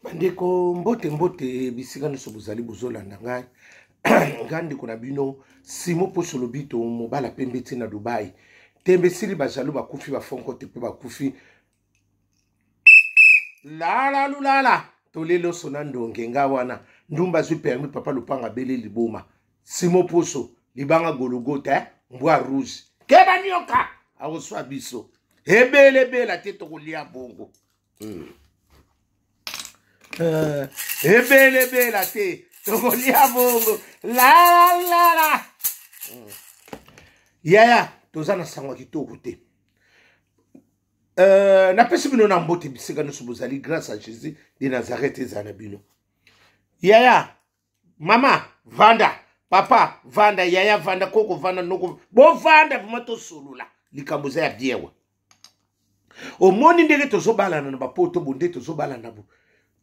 Bandeko, mbote mbote bisika nyonso bozali bozolanda ngai. Ngai ndeko na bino Simo Poso Lobito, mobala pembe ti na Dubai. Tembe esili, bajaloux bakufi, bafonko te mpe bakufi. Lala lulala toleloso na ndonge nga wana ndumba azwi permis papa lopanga abeli liboma. Simo Poso libanga gologota eh? Mbwa rouge keba nioka akoswa biso ebelebela te tokolia bongo. Ebelebela te tokolia bongo lalalala. Yaya toza na sango ya kitoko te. Napesi bino na mbote bisika nyonso bozali, grâce à Jésus de Nazareth ezala na bino. Yaya, mama vanda, papa vanda, yaya vanda, koko vanda, noko bovanda, vraimen tosolola likambo eza ya biewa. Omoni ndenge tozobalana na bapoto bo nde tozobalana bo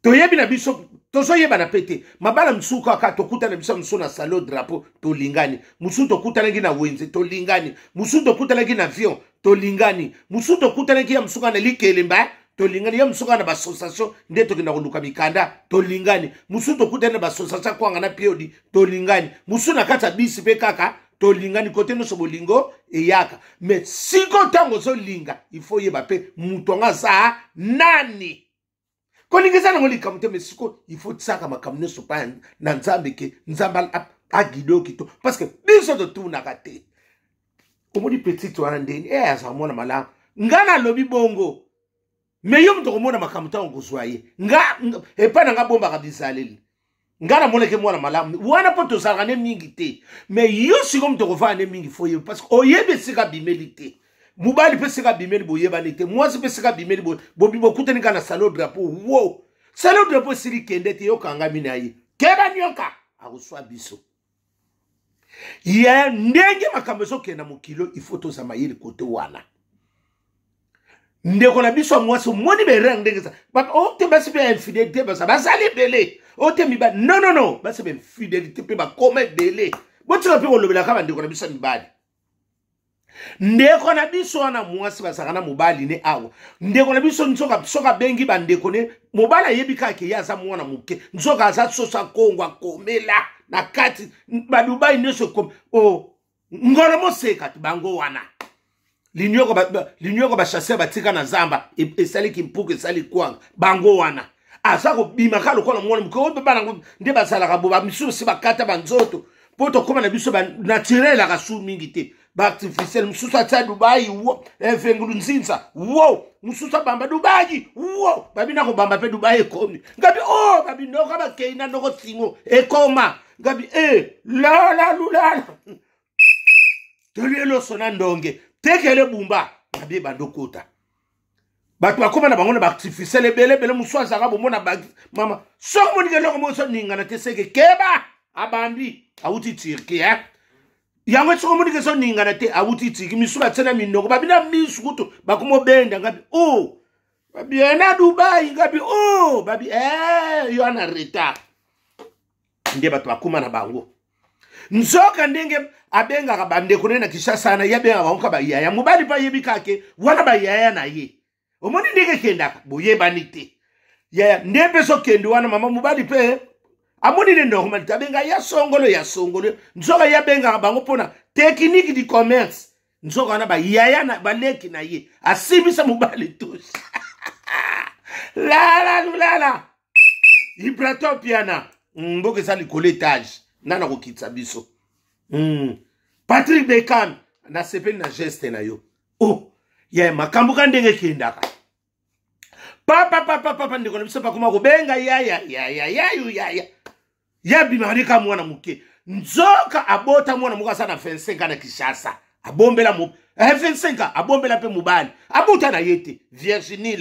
toyebi na biso tozoyebana mpe te. Mabala mosusu kaka tokutana biso mosusu na salo drapeau tolingani, mosusu tokutanaki na wenze tolingani, mosusu tokutanaki na avion tolingani, mosusu tokutanaki ya mosusu kaka na likelemba tolingani, ya mosusu kaka na baassociation nde tokenda koluka mikanda tolingani, mosusu tokutani na baassociation kwanga na piodi tolingani, mosusu na kati ya bisi mpe kaka tolingani. Kote nyonso bolingo eyaka, me siko ntango ozolinga ifo oyeba mpe moto yango aza nani. Kolinga eza nango likambo te, me siko ifo tiaka makambo nyonso pa na Nzambe, ke Nzambe aguide yo kitoko, parce que biso totunaka te. Omoni petite wana ndeni e azala mwana malamu, nga nalobi bongo, me yo moto okomona makambo ntango kozwa ye. Nga epai na nga bombaka bizaleli, nga namonaki mwana malamu wana mpo tozalaka ne mingi te, me yo sikoyo moto okovanda ne mingi fo oyebi, parce que oyebi esika abimeli te. Mobali mpe esika abimeli boyebani te, mwasi mpe esika abimeli bokutani kaka na salo drapeau. Wo salo drapeau esili kende te, yokangami na ye keba nioka akoswa biso ye. Ndenge makambo ezokende na mokili, il faut toza mayele kote wana. Ndeko na biso ya mwasi, omoni berere ndenge eza o te, basi mpe ya infidélité baza bazali ebele, o te mibali, non non non, basi ba infidélité mpe bakoma ebele. Botika mpe kolobelaka bandeko na biso ya mibali. Ndeko na biso wana mwasi bazalaka na mobali ne awa, ndeko na biso nzoka soki abengi bandeko ne, mobali ayebi kaka ke ye aza mwana moke, nzoka aza soso akongo akomela na kati badubai nyonso ekoma o ngolo moseka bango wana linyoko bachasseur batika na zamba esali kimpuku esali kwanga. Bango wana aza kobima kaka lokola mwana moke oyo bana nde bazalaka bo bamisusu si bakata banzoto mpo tokóma na biso banaturel aka su mingi te, baartificiel. Mosusu atia Dubai wo evengulu nzinza wo, mosusu abamba Dubai wo, babina kobamba mpe Dubai ekomi ngabi o babinoka bakei na noko singo ekoma ngabi e lala lulala tolie loso na ndonge tekele bumba mabe bando kota. Bato bakóma na bango na baartificiel ebele ebele. Mosusu azalaka bomona mama soki moninga eloko moko ezoningana te, seke keba abambi awuti Turki eh? Yango soki omoninga ezoningana te, awuti Turki. Misusu batie na minoko babina misu kutu bakomobenda ngabi o oh, babi na Dubai ngabi o oh, babi eh, yo ana retard. Nde bato bakóma na bango nzoka ndenge abengaka bandeko ne na Kinshasa na ye, abengaka bango ka bayaya. Mobali mpe ayebi kaka ke wana bayaya na ye. Omoni ndenge ekendaka, boyebani te yaya nde mpe sokende wana mama mobali mpe amoni ne normal te, abenga ya songolo ya songolo. Nzoka ye abengaka bango mpona technique du commerce, nzoka wana bayaya na baleki na ye asimbisa mobali tous lala lulala ibrato piana mboka eza likolo etage nana kokitisa biso. Patrick Beckham, nasepeli na geste na yo. Oh ya makambo ka ndenge ekendaka papa papa papa, ndeko na biso bakoma kobenga yaya yaya yayu yaya ya bimaka nde ka mwana moke, nzoka abota mwana moko aza na 25 na Kinshasa, abombela mo 25 abombela mpe mobali abota na ye te. Virginie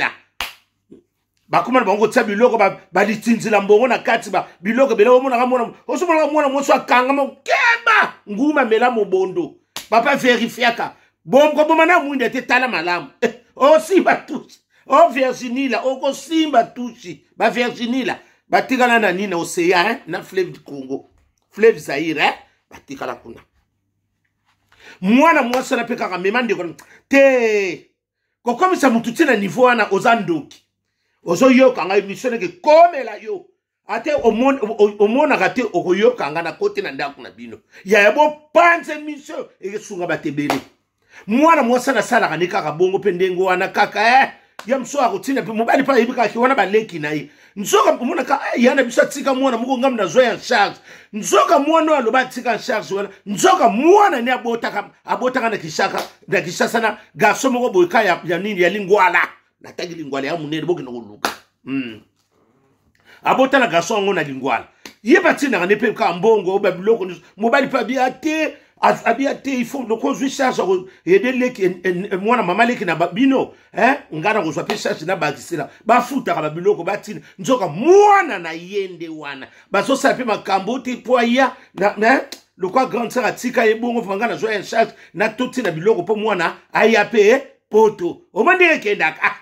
bakoma na bango kotia biloko balitinzila mbongo na kati biloko ebele. Omonaka mwana, ozomonaka mwana mwasi akangama keba nguma mela mobondo. Papa verifiaka koboma na mwinda te, tala malamu osimba tusi o Virginie la okosimba tusi. Ba Virginie la batikala na nini na océan eh? Na fleuve du Congo, fleuve Zaire eh? Batikala kuna. Mwana mwasi wana mpe kaka mema ndeko te kokomisa motu ti na niveau wana, oza ndoki. Ozoyoka ngai, émission neke komela yo ate omonaka te, okoyoka nga na kote na ndako na bino. Yaya, bopanza émission, ekesunga bato ebele. Mwana mwasi anasalaka ne kaka bongo mpe ndenge wana kaka ya mosusu akotinda mpe mobali mpe ayebi kaka wana baleki na ye. Nzoka omonaka ya na biso atika mwana moko, ngambo nazwa ya charge. Nzoka mwana oyo aloba atika en charge wana, nzoka mwana ne abotaka, abotaka na Kishaka, na Kishasa, na garçon moko boye ka ya nini, ya Lingwala. Natangi Lingwala ya monene, bokende koluka. Abota na garçon yango na Lingwala. Ye batindaka nde mpe kaka mbongo oyo, babiloko nyonso. Mobali mpe abia te, abia te, il faut loko ozwi charge aider leki, mwana mama leki na bino, ngai na kozwa mpe charge nabakisela. Bafutaka babiloko, batinda. Nzoka mwana na ye nde wana bazosala mpe makambo te mpo aya lokwa grande sœur atika ye bongo. Mpo ngai nazwa ya charge, natotina biloko mpo mwana aya mpe poto. Oma ndenge ekendaka,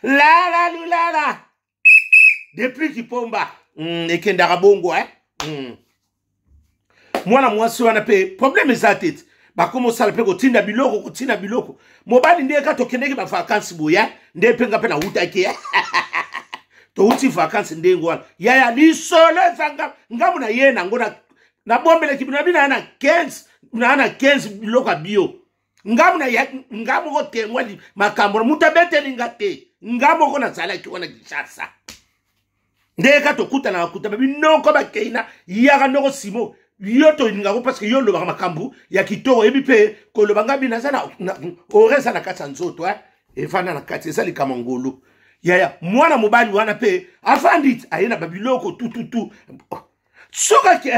lala lulala depuis Kipomba, ekendaka bongo, eh? Mwana mwasi wana mpe problème eza te, ti bakoma osala mpe kotinda biloko, kotinda biloko. Mobali nde ka tokendeki bavacances boya nde mpe nga mpe nawutaki, touti vacances ndenge wana. Yaya, lisolo eza ngambo na ye nango nabombeleki bino. Nabi naa na 15, naa na 15 biloko ya bio. Ngambo na nga moko tengwa makambo na moto abeteli nga te. Nga moko nazalaki wana Kinshasa, ndenge ka tokutanaka kuta babinoko bakei na yaka ndoko simo yo tolingako parce que yo olobaka makambo ya kitoko, oyebi mpe koloba. Nga bino aza na ore, eza na kati ya nzoto, evanda na kati, eza likambo ngolu. Yaya, mwana mobali wana mpe afandi, aye na babiloko tututu. Soki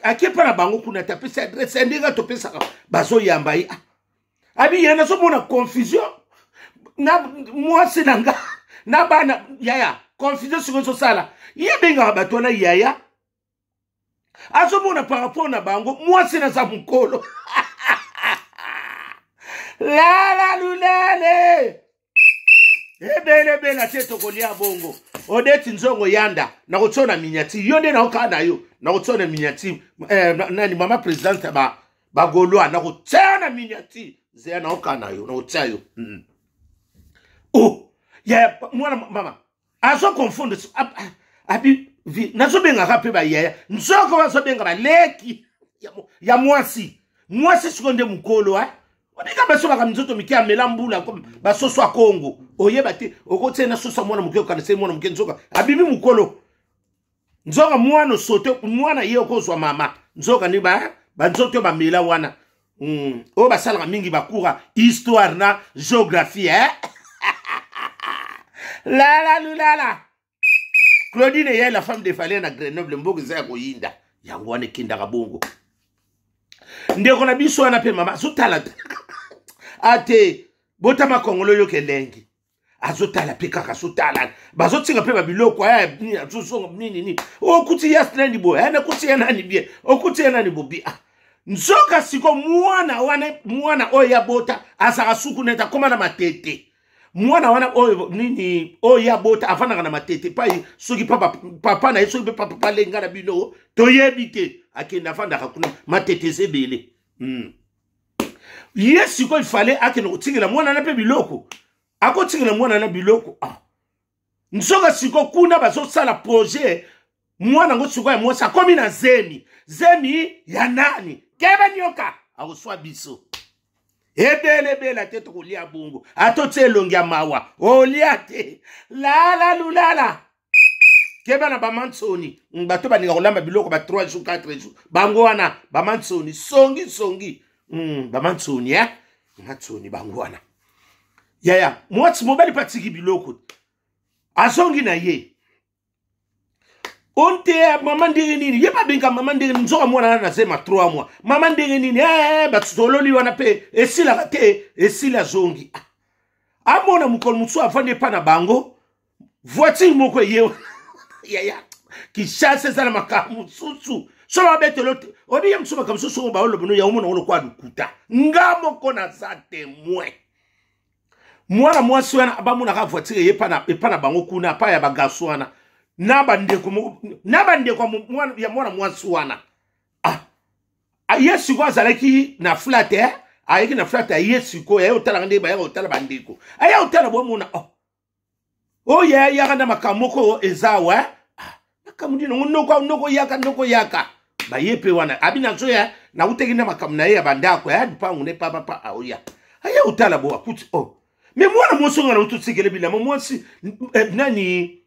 ake mpa na bango kuna te, apesi adresse ya ndenge topesaka, bazoyamba ye. Abi ye nazomona confusion na mwasi na nga na bana. Yaya, confusion sikoyo ezosala ye, abengaka bato wana yaya, azomona par rapport na bango mwasi naza mokolo. Lala lulele ebelebela te, tokolia bongo. Odeti nzongo yanda, nakotia na miniature yo nde naokaa na yo, nakotia na miniature nani, mama présidente ba bagaulois, nakotia na miniature zeya, naokaa na yo, nakotia yo. Oh ya mwana mama azo confondre, abi nazobengaka mpe bayaya, nzoko bazobenga baleki ya mwasi. Mwasi sikoyo nde mokolo, eh? Obika basobaka minzoto mike, amela mbula basoso ya Kongo, oyeba te. Okotia na soso ya mwana moke, okanisa ye mwana moke, nzoka abimi mokolo. Nzoka mwana osote mwana ye okozwa mama, nzoka nde banzoto bamela wana. Oyo basalaka mingi bakura histoire na géographie, eh? Lala lulala Claudine ye la femme de Fally na Grenoble, mboka eza ya koyinda. Yango wana ekendaka bongo. Ndeko na biso wana mpe mama azotala ate botama kongolo, oyoka elengi, azotala mpe kaka, azotala bazotinga mpe babiloko aya, azozonga nini nini, okuti ya nani boye, aya nakuti ya nani bien, okuti ya nani bobi. Ah, nzoka siko mwana wana, mwana oyo ya bota azalaka suku nete akóma na Matete. Mwana wana oyo nini, oyo ya bota afandaka na Matete pai soki papa, papa na ye, soki mpe papa palenga na bino toyebi te, akende afandaka kuna Matete eza ebele. Ye sikoyo ifale akende kotikela mwana na mpe biloko, akotikela mwana na biloko. Ah. Nzoka sikoyo kuna bazosala projet. Mwana yango sikoyo ya mwasi akomi na zemi. Zemi ya nani? Keba nyoka akoswa biso ebelebela te, tokolia bongo. Atotia elongi ya mawa, olia te. Lala lulala, keba na bamansoni, bato balinga kolamba biloko ba 3 jours, 4 jours, bango wana bamansoni, songi songi, bamansoni, eh? Mansoni bango wana. Yaya, mwasi mobali mpe atiki biloko, azongi na ye onte ya mama ndenge nini, ye babenga mama ndenge nini. Nzoka mwana wana nazema 3 mois, mama ndenge nini, bato tololi wana mpe esilaka te, esili azongi. Amona mokolo mosusu avandi epa na bango, voiture moko eye. Yaya, Kinshasa eza na makambo mosusu, so babetelo te, obi ye mosusu makambo mosusu oyo baoloba no yango mona ngo lokola lokuta. Nga moko naza témoin. Mwana mwasi wana bamonaka voiture eye epa na bango kuna, epa ya bagarçon wana na bandeko, na bandeko ya mwana mwasi wana. Ah, ye sikoyo azalaki na flat, eh? Ayeki na flat, aye sikoyo, aye otalaka nde bayaka kotala bandeko, aye otala bomona, oh. Oyo yaya yaka na makambo moko eza awa. Ah, makambo nini yango noko noko yaka noko yaka. Baye pe wana abi nazoya nautaki na makambo na ye ya bandako ya lupango ne papa pa aoya. Aya otala bo akuti oh. Me mwana mwasi oyo nauti otikele bilamba mwasi eh, nani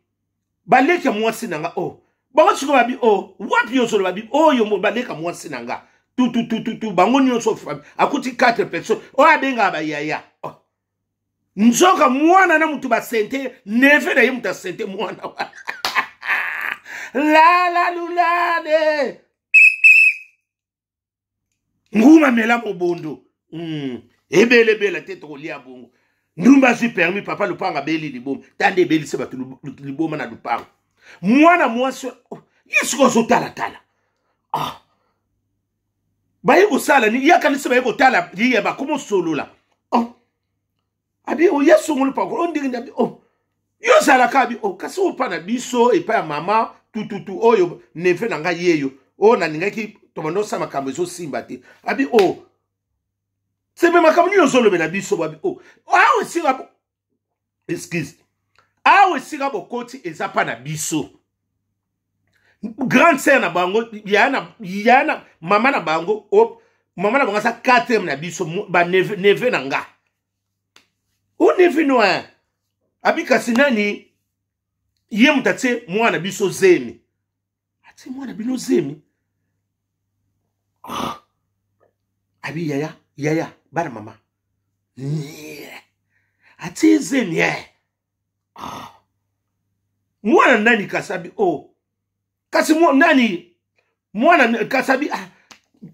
baleki ya mwasi na nga oh. Bango sikoyo babi oh, wapi yo ozoloba bi oyo oh, baleka mwasi na nga tututututu bango nyonso akuti 4 personnes oyo abengaka bayaya oh. Nzoka mwana na mutu basente neve na ye mutu asente mwana wana lala lulale nguma mela mobondo Ebelebela te tokolia bongo. Ndumba azwi permis papa lupanga abeli liboma tande ebelisi bato liboma na lupanga. Mwana mwasi oh, ye sikoyo azotalatala ah. Baye kosala ni ye akanisi baye kotala ye bakomosolola oh. Abi oye oh, songolo pakolo oh, ndenge abi oh. Yo ozalaka abi oh, kasi opa na biso epai ya mama tututu oyo neve na ngai yeyo oyo nalingaki tobanda osala makambo ezosimba te abi oh sebe makambo nini ozolobela biso babi oh awa esika excuse awa esika bokoti eza pa na biso grande sœur na bango ya na ya na mama na bango oh, mama na bango aza quatrième na biso ba neveu, neveu na nga o neveu noir abi kasi nani ye moto atie mwana biso zemi atie mwana bino zemi ah. Abi yaya yaya bana mama atie zemi eh. Ah. Mwana nani kasabi oh kasi nani mwana kasabi ah,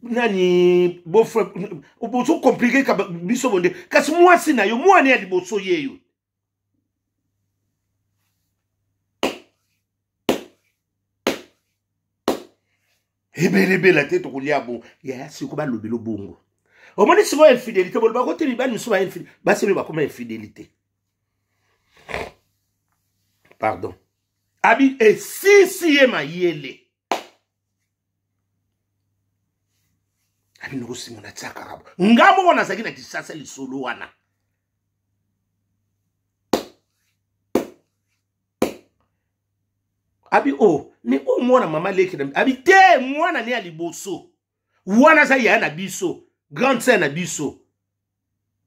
nani beau-frère bozo compliqué ka biso bonde kasi mwasi na yo mwana ya liboso yeyo ebelebela te tokolia bongo yaya siko balobelo bongo omoni sikoyo infidélité bolobako te mibali misusu ba infidélité basi oyo bakoma infidélité pardon abi esisi ye mayele abi noko simona tiakaka nga moko nazalaki na Kinshasa lisolo wana abi o oh, me oyo oh, mwana mama leki na abi te mwana ne ya liboso wana aza yaya na biso grande sœur na biso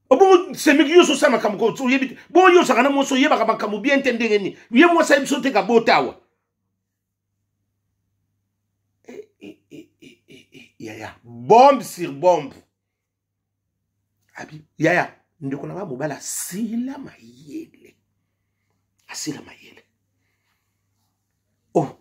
obongo semeki yo osala makambo oyebi te bongo yo ozalaka na mwasi oyebaka makambo bien te ndenge nini ye mwasi ayebi biso te kabota awa yaya bombe sur bombe abi yaya ndeko na nga mobali asila mayele asila mayele oh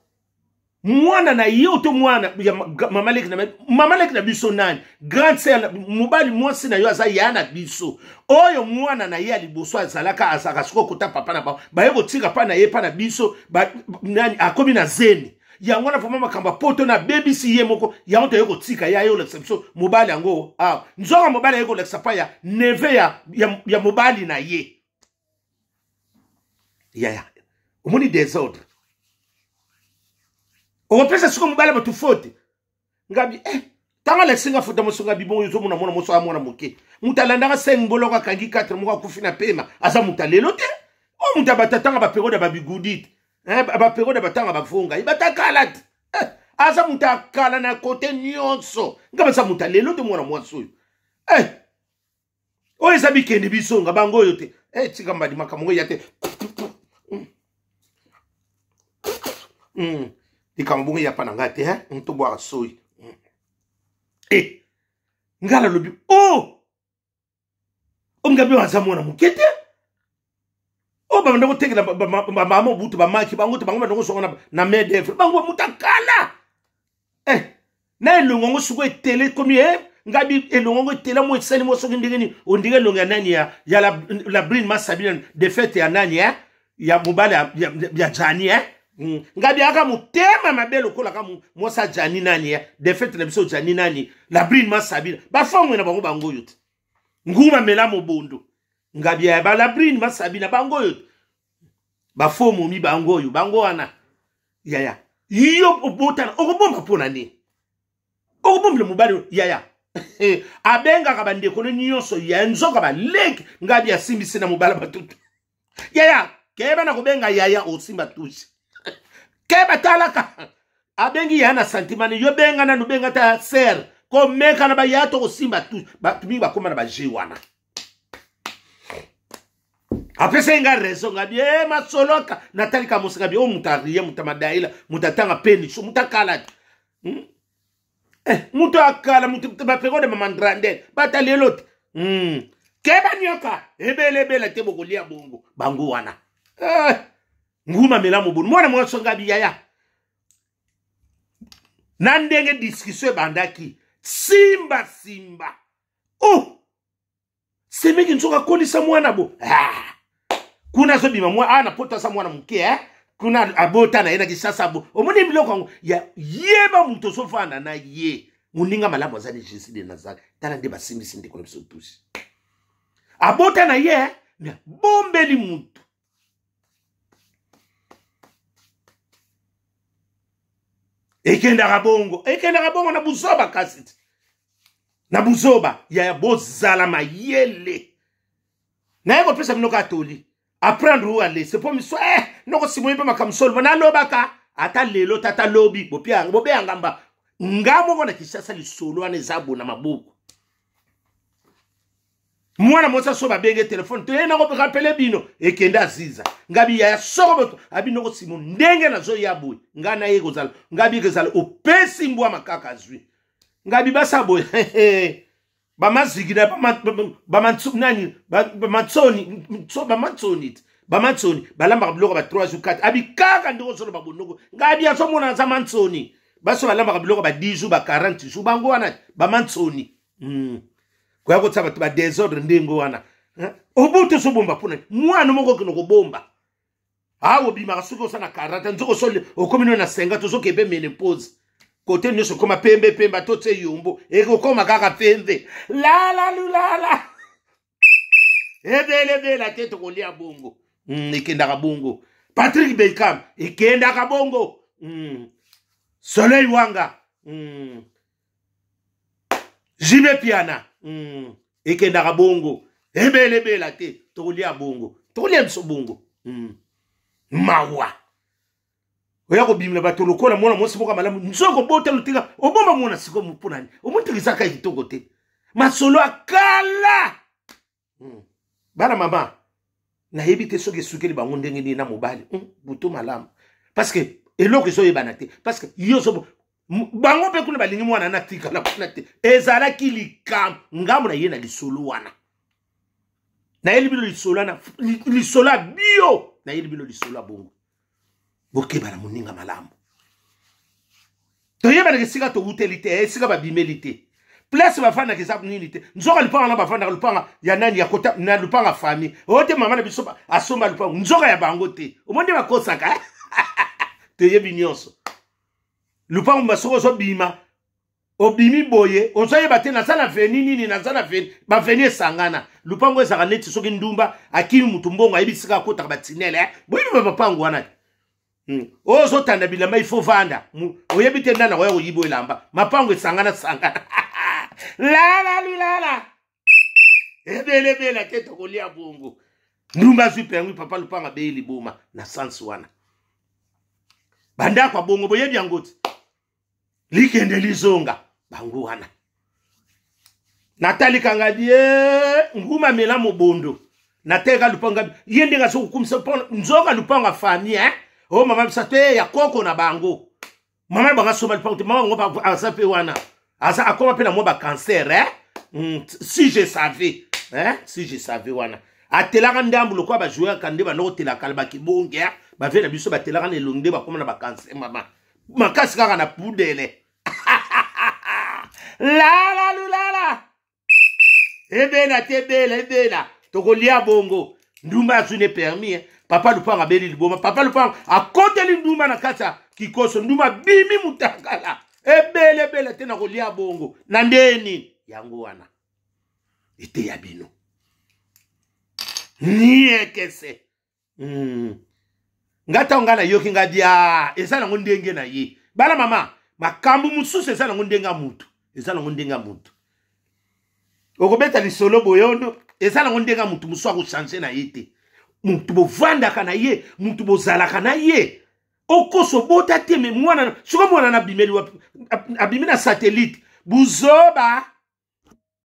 mwana na ye oto mwana ya mama leki na mama leki na biso nani grande sœur mobali mwasi na yo aza ya na biso oyo mwana na ye ya liboso azalaka azalaka sikoyo kota papa na bango baye kotika pa na ye pa na biso ba, nani akomi na zemi yango wana vraimen makambo ya poto na bebisi ye moko yango toye kotika ye aye kolakisa biso mobali yango awa nzoka mobali aye kolakisa pa ya neve ya, ya, ya mobali na ye yaya omoni desordre okopesa sikoyo mobali ya bato faute ngabi eh, ntango alakisi nga foto moso ngabi bongo ozomona mwana moso amwana moke moto alandaka 5 mboloko akangi 4 moko akufi na pema aza moto alelo te oyo moto abata ntanga baperiode ya babigudi te baperiode ya batanga bavonga ye batakala te eh, aza moto akala na kote nyonso nga baza moto alelo te mwana mwasi oyo eh, oyo eza bikende bizonga bango oyo te eh, tika mbadi makambo ngo ya te likambo bongo eyapa na ngai te eh? Tobwaka soyi eh, ngai nalobi o oh! Ongabi oyo aza mwana moke te oyo babanda kotekela bamama mobutu bamaki bango te bango banda kozonga na main d'œuvre bango bamuta kala eh, na elongo yango sikoyo etele ekomi eh, ngabi elongo yango etela mo esali mo soki ndenge nini ondenge elongo ya nani ya, ya la, la brine masabina defete ya nani eh? Ya mobali ya, ya, ya jani eh? Ngabi aka motema mabe lokola ka mwasi ya jani nani eh? Defete na biso jani nani la brine masabina bafongwe na bango bango oyo te nguma mela mobondo ngabi ya ba la brine masabina bango oyo bafomomi bango oyo bango wana yaya yo obotana okobomba mpo na nini okobombela mobali yaya abengaka bandeko no nyonso ya nzoka baleki ngabi asimbisi na mobali batutu yaya. Keba na kobenga yaya osimba touche. Keba talaka. Abengi yaya na sentiment yo benga nanu benga ta sœur. Komeka na ba yaya to kosimba touche. Bato mingi bakoma na ba jeu wana. Apesaki nga raison ngabi e masoloka natalika mosi ngabi o moto arie moto amadaila moto atanga peniso moto akala te Eh, moto akala moto baperiode mamandrandel bata lelo te Keba nyoka ebele ebele te bokolia bongo bango wana eh, nguma mela mobonu mwana mwasi ngabi yaya na ndenge discussion ebandaki simba simba oh semeki nzoka akolisa mwana bo ah. Kuna azobima mwa ah, na poto aza mwana moke eh? Kuna abota na ye na Kinshasa bo omoni biloko yango ya yeba moto ozovanda na ye moninga malamu aza ni Jésus de Nazareth. Tala nde basimbisi ndeko na biso tusi abota na ye me abombeli motu ekendaka bongo ekendaka bongo na buzoba kasi ti na buzoba yaya bozala mayele naye kopesa bino kaka toli apprendre ou alese mpo miso eh, noko simoyi mpe makambo solo nalobaka ata lelo tata lobi bobeya ngamba nga moko na Kinshasa lisolo wana eza bona maboko mwana mwasi aso babenge telefone toye nako rapele bino ekende aziza ngabi yaya soko boto abi noko simo ndenge nazoya boye ngai naye kozala ngabi kozala opesi mbwa makaka azwi ngabi basa boye bamaziki na nani bamatsoni bamatsoni bamatsoni balambaka biloko ba 3 jours 4 abi kaka ndenge ozoloba bonoko ngabi azomona aza mantsoni baso balambaka biloko ba 10 jours ba 40 jours bango wana bamatsoni Koya kotia bato ba desordre ndenge wana obutu ozobomba mpona mwana moko okende kobomba awa obimaka soki oza na 40 nzoko osoli okomi no na 50 ozokende mpe menopause kote nyonso okoma pembe pembe ata otie yombo ekokoma kaka pembe lala lulala ebele ebele te tokolia bongo ekendaka bongo Patrick Beckham ekendaka bongo Soleil Wanga Jibe Piana ekendaka bongo ebele ebele te tokolia bongo tokolia biso bongo Mawa oya kobimela bato lokola mwana mwasi moko malamu nzoko bota lotika obomba mwana sikoyo mpo nani omotikisaka kitoko te masolo akala Bana mama nayebi te soki esukeli bango ndenge nini na mobali butu malamu parce que eloko ezoyebana te parce que yo ozo bango mpe kuna balingi mwana natikala kuna te ezalaki likambo ngambo na ye na lisolo wana nayeli bino lisolo wana lisolo ya bio nayeli bino lisolo ya bongo bokeba na moninga malamu toyebanaka esika towuteli te esika babimeli te place bafandaka eza nini te nzoka lupanga na bafandaka lupanga ya nani ya kota na lupanga famille oyo te mama na biso asomba lupanga nzoka ya bango te omoni nde bakosaka toyebi nyonso lupango masoko ozobima obimi boye ozoyeba te naza na veni nini naza na veni baveni esangana lupango ezalaka neti soki ndumba akimi mutu mbongo ayebi sika akotaka batinele eh? boyebi bapapango wana te Oyo ozotanda bilamba ifo vanda oyebi te ndana koya koyiba elamba mapango esangana sangana lala lulala ebele ebele te tokolia bongo ndumba azwi permis papa lupanga abeyi liboma na sansi wana bandako ya bongo boyebi yango te likende lizonga bango wana natalikanga die nguma mela mobondo nateka lupanga ye ndenge azo kokumisa nzoka lupanga famille eh? o oh, mama bisa te ya koko na bango mama bango asomba lupango te mama bango aza mpe wana aza akoma mpe na mwa bacancer eh? Si je savais eh? Si je savais wana atelaka ndambu lokola bajouaka nde banda kotela kala bakibonge eh? Bavie na biso batelaka na elongi nde bakoma na bacancer mama makasi kaka na pudele lala lulala ebela te ebela ebela tokolia bongo ndumba azwi ne permis eh. Papa lupango abeli liboma papa lupango akoteli ndumba na kati ya kikoso ndumba abimi mutakala ebele ebele te na kolia bongo na nde nini yango wana eteya bino niekese Nga ntango ngai nayoki nga dia eza nango ndenge na ye bana mama makambo mosusu eza nango ndenge ya mutu eza nango ndenge ya mutu okobeta lisolo boye ondo eza nango ndenge ya mutu mosusu akochange na ye te. Mutu bovandaka na ye, mutu bozalaka na ye, okoso obota te, me mwana, soki mwana na abimeli wapi? Abimi na satellite. Buzoba.